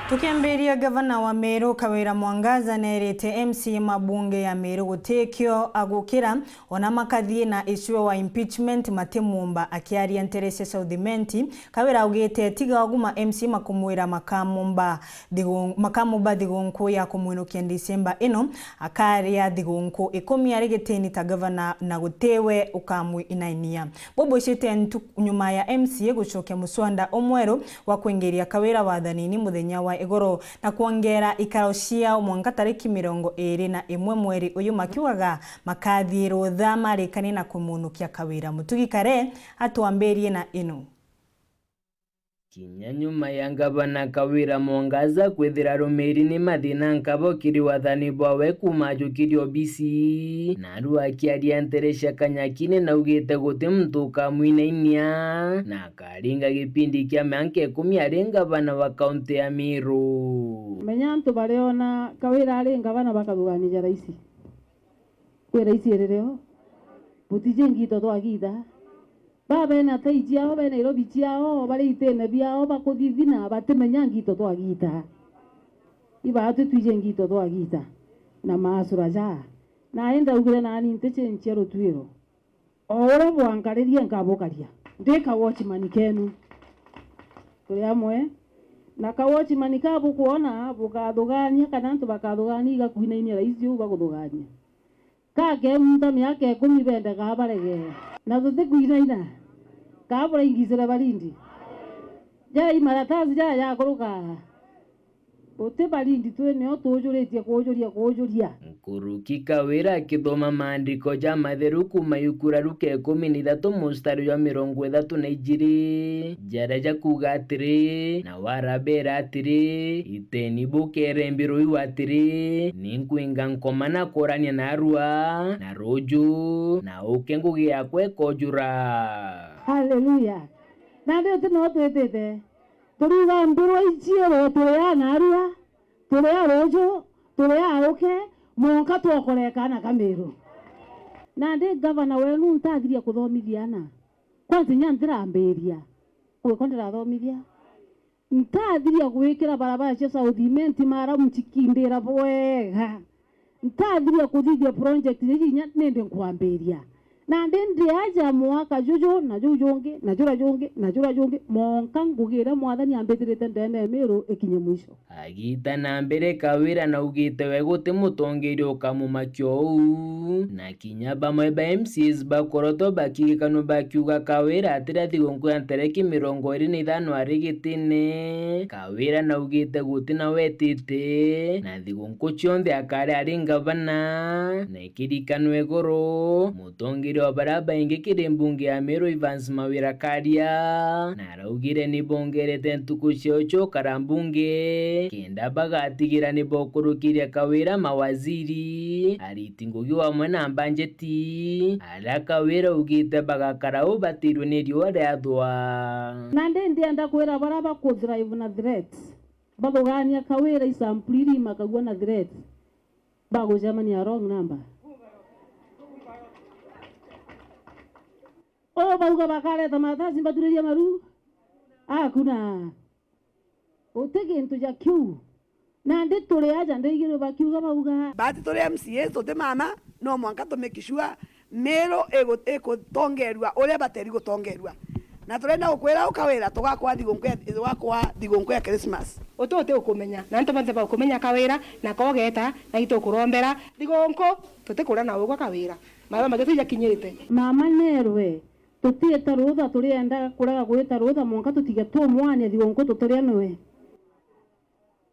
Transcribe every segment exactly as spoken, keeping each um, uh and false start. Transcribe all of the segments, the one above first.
Tukiambiria, gavana wa Meru Kawira Mwangaza neerite M C A ma bunge ya Meru gutikio agukira, ona makathii na issue wa impeachment matimumba. Akiaria ntere cia South Imenti, Kawira augite tiga ugu ma M C A makumwira makamumba thigu-, makamumba thigunku ya kumwinukia Disemba ino, akaria thigunku ikumi ari gitini ta gavana na gutiwe ukamwinainia. Bubwicite ntu-, nyuma ya M C A gucokia muswanda umweru wa kuingiria Kawira wathanini muthenya wa igoro na kwongera ikaro ciao mwanka tariki mirongo iri na imwe mweri uyu, makiugaga makathii rutha marikanie na kumunukia Kawira. Mutugi Kare atwambirie na ino. Kinya nyuma ya ngavana Kawira Mwangaza kwithira arumiri ni mathina nkabo kiri wathani bwawe kuuma ajukirie obisi, naru akiaria ntere cia Kanyakine naugite guti muntu ukamwinainia, na akaringa gipindi kia mianka ikumi ari ngavana wa kaunti ya Meru. Menya antu bariona Kawira ari ngavana bakathugania ja raisi. Kwi raisi iririo. Butiji ngito twagiita. Ba bena tai ciao, be Nairobi ciao, bari itine biao, bakuthithina, batimenya ngito twagiita. Ibaatwi twiji ngito twagiita. Na maasura ja. Nae ndaugire nani nticenchia rutwiro. O uria bwankaririe nkabukaria. Ndi ka watchman kenu. Turi amwe. Na ka watchman ka bukwona bukathugania kana antu bakathugania igakwinainia raisi uu baguthugania. Ka kemunta miaka ikumi bendaga barege. Na tutikwinaina. Ka buraingicire barindi. Jai maratathi jaya jakuruka. Uti barindi twi nio tuujuritie kuujuria kuujuria. Nkuruki Kawira akithoma maandiko ja matheru kuuma iuku ra Ruka ikumi na ithatu mustari jwa mirongo ithatu na ijiri, jaria jakuuga atiri, na warabera atiri, iteni bukere mbi ruiu atiri, ninkwinga nkoma na kurania narua, na ruuju, na uke ngugi yakwa ikojura. Haleluya. Nandi uti no twitite. Turiuga mbirwa ici iri turi a narua, turi a ruuju, turi a uke, mwanka twokore kaana ka Miru. Nandi ngavana wenu ntathiria kuthomithia ana. Kwanza inya ntirambiria. Gwikwa ndirathomithia. Ntathiria gwikira barabara cia South Imenti maramu cikindira bwega. Ntathiria kuthithia project iji inya nindi nkwambiria. Nandi ndi aja mwaka juju, na juu jungi, na jura jungi, na jura jungi, mwanka ngugi iria Mwathani ambitirite ndene ya Miru ikinye mwisho. Agiita na mbere Kawira naugite we guti mutongeria ukamumakia uu, na kinya bamwe ba M C As bakorotwo bakigikanwa bakiuga Kawira atiria thigunku ya ntariki mirongo iri na ithano ari gitine. Kawira naugite guti na wetite, na thigunku cionthe akari ari ngavana, na ikirikanwa iguru, mutongeria wa baria baingi kiri mbunge ya Meru Evans Mawira Karia, na araugire ni bongerete ntuku ciao cia ukara mbunge, kenda bagatigira ni bokurukiria Kawira mawaziri, ariti ngugi wamwe na mbanjeti, aria Kawira augite bagakara ubatirwe ni riua riathwa. Nandi ndienda kwira baria baku thrive na threats, bathugania Kawira isampuli iri imakagua na threats, bagucemania wrong number. O bauga bakareta maratathi mbaturirie maru. Akuna. Uti gintu ja kiu. Nandi turi aja ndaigirwe bakiuga bauga. Bati turi M C As tuti mama, no mwanka tumikishua Miru igu-, ikutongerua uria bateri gutongerua. Na turenda gukwira ukawira tugakwa thigunku ya, tugakwa thigunku ya Christmas. Uti uti ukumenya, na antu bonthe baukumenya Kawira, na kogeta, na itukurombera thigunku, tutikuria na ugwa Kawira. Mathaa maitu tijakinyite. Mama nerwe, tutiita rutha, turienda kurega gwita rutha, mwanka tutige tumwania thigunku tutiria niwe.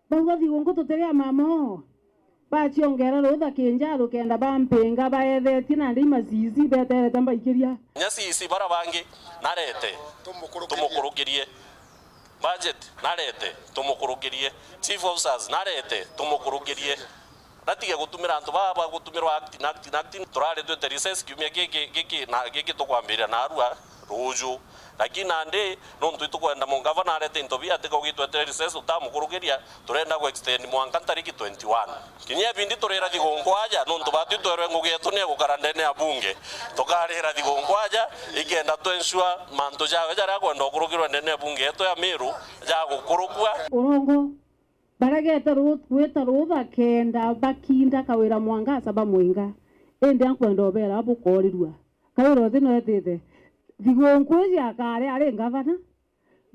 Bauga thigunku tutiria mama oo. Baciongera rutha kinjaru kenda bampinga, baethetie nandi imacici beterete mbaikiria. Kinya C E C bara bangi, narete, tumukurukirie. Budget, narete, tumukurukirie. Chief officers, narete, tumukurukirie. Natige gutumira antu baba bagutumirwa acting, acting, acting. Turari twite recess kiumia giki, giki, na giki tukwambiria narua ruuju. Lakini nandi, nontu itukwenda mungavana arete into bia, atika ugitwetere recess utamukurukiria, turenda ku extend mwanka ntariki twenty-one. Kinya ebindi turira thigunku aja, nontu batwi twerwe ngugi yetu ni egukara ndene ya bunge. Tukarira thigunku aja, ikenda tu ensure mantu jawe jaria akwenda ukurukirwe ndene ya bunge yetu ya Miru, jagukurukua. Urongo, Baregete ru-, gwita rutha kenda bakinda Kawira Mwangaza bamwinga. Indi ankwenda ubera bukoorirua. Kawira uthi no etite. Thigunku iji akari ari ngavana.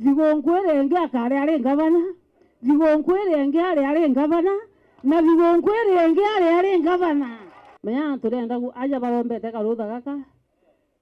Thigunku iri ingi akari ari ngavana. Thigunku iri ingi ari ari ngavana. Na thigunku iri ingi ari ari ngavana. Menya antu renda gu-, aja barombete karutha gaka.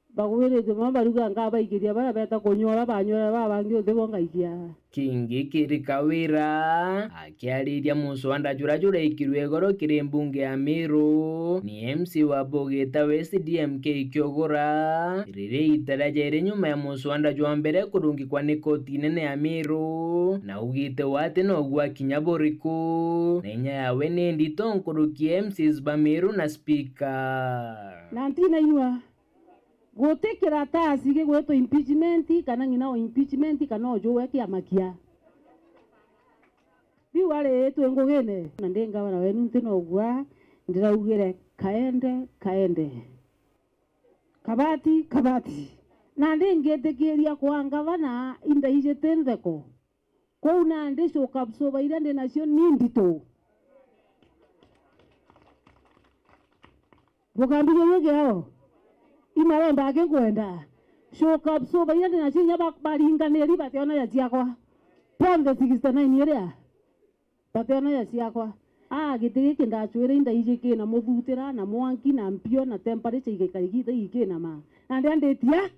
Bagwiritue mama baruga ngabaikiria baria beta kunyua, baria banywera baba bangi uthi bo ngaikia. Kingi kiri Kawira, akiariria muswanda juria juraikirue igoro kiri mbunge ya Meru, ni M C wa Bugita West D M K Kiugura. Riri ita ria jairi nyuma ya muswanda jwa mbere kurungikwa ni koti nene ya Meru, na augite we ati no gwakinya buriku, na inya yawe ni ndito nkuruki ya M Cs ba Meru na speaker. Na ntinainua. Guti kiratasi gigwitwa impeachment, kana ng'ina o impeachment, kana o juwe kiama kia. Riu ari twi ngugine, na ndi ngavana wenu nti nogua ndiraugire kaende, kaende. Kabati, kabati. Na ndi ngitikiria kwa ngavana indaijite ntheko. Kwou nandi shock absorber iria ndi nacio ni ndito. Bukambigirua kiao. Imaromba aki nkwenda. Shock absorber iria ndi nacio inya ba-, baringaniri bationa ya ciakwa. Bonthe sixty nine iria. Bationa ya ciakwa. Aa, giti giki ndacwire indaiji kina muthutira, na mwanki, na mpio, na temperature igikara igita ikinama. Nandi anditia.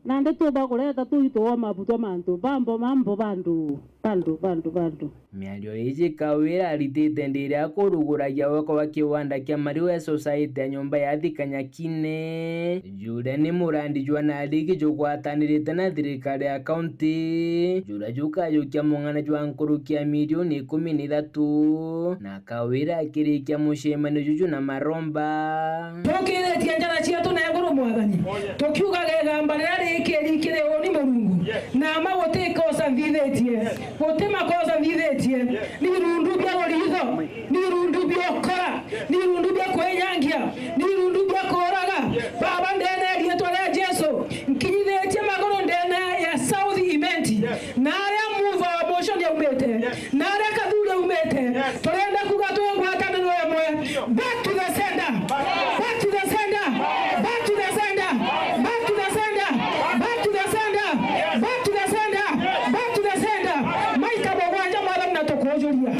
Nandi tuba kureta tuitu wa mabu twa mantu, bambo, mambo, bandu, bandu, bandu, bandu. Miario iji Kawira aritite ndiri akuruguragia wako wa kiwanda kia Mariwa Society ya nyumba ya thikanyakine, juria ni murandi jwa narigi jugwatanirite na thirikari ya kaunti, juria jukajukia mung'ana jwa nkuruki ya milioni ikumi na ithatu, na Kawira akirikia mucemanio juju na maromba. Tukiritie njara cietu na iguru, Mwathani, tukiugaga igamba riria rikiri kiri uni, Murungu, na ma gutikosa nthithitie, guti makosa nthithitie, ni irundu bia ruritho, ni irundu bia ukora, ni irundu bia kwinyangia, ni irundu bia kuraga. Baba, ndene ya riitwa ria Jesu, nkinyithitie maguru ndene ya South Imenti, na aria muva wa mucio ni aumite, na aria kathuri aumite, turenda kuga twi ngwataniro imwe. Back to the sender. Back to the sender. Back to the sender. Back to the sender. Back to the sender. Back to the sender. Back to the sender. Maita mugwanja, Mwathani, na tukujuria.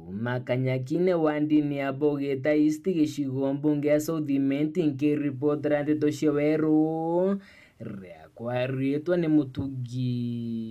Kuma Kanyakine wandini ya Bugita East, gicigo mbunge ya South Imenti, nkiripotera ndeto cia weru, riakwa riitwa ni Mutugi.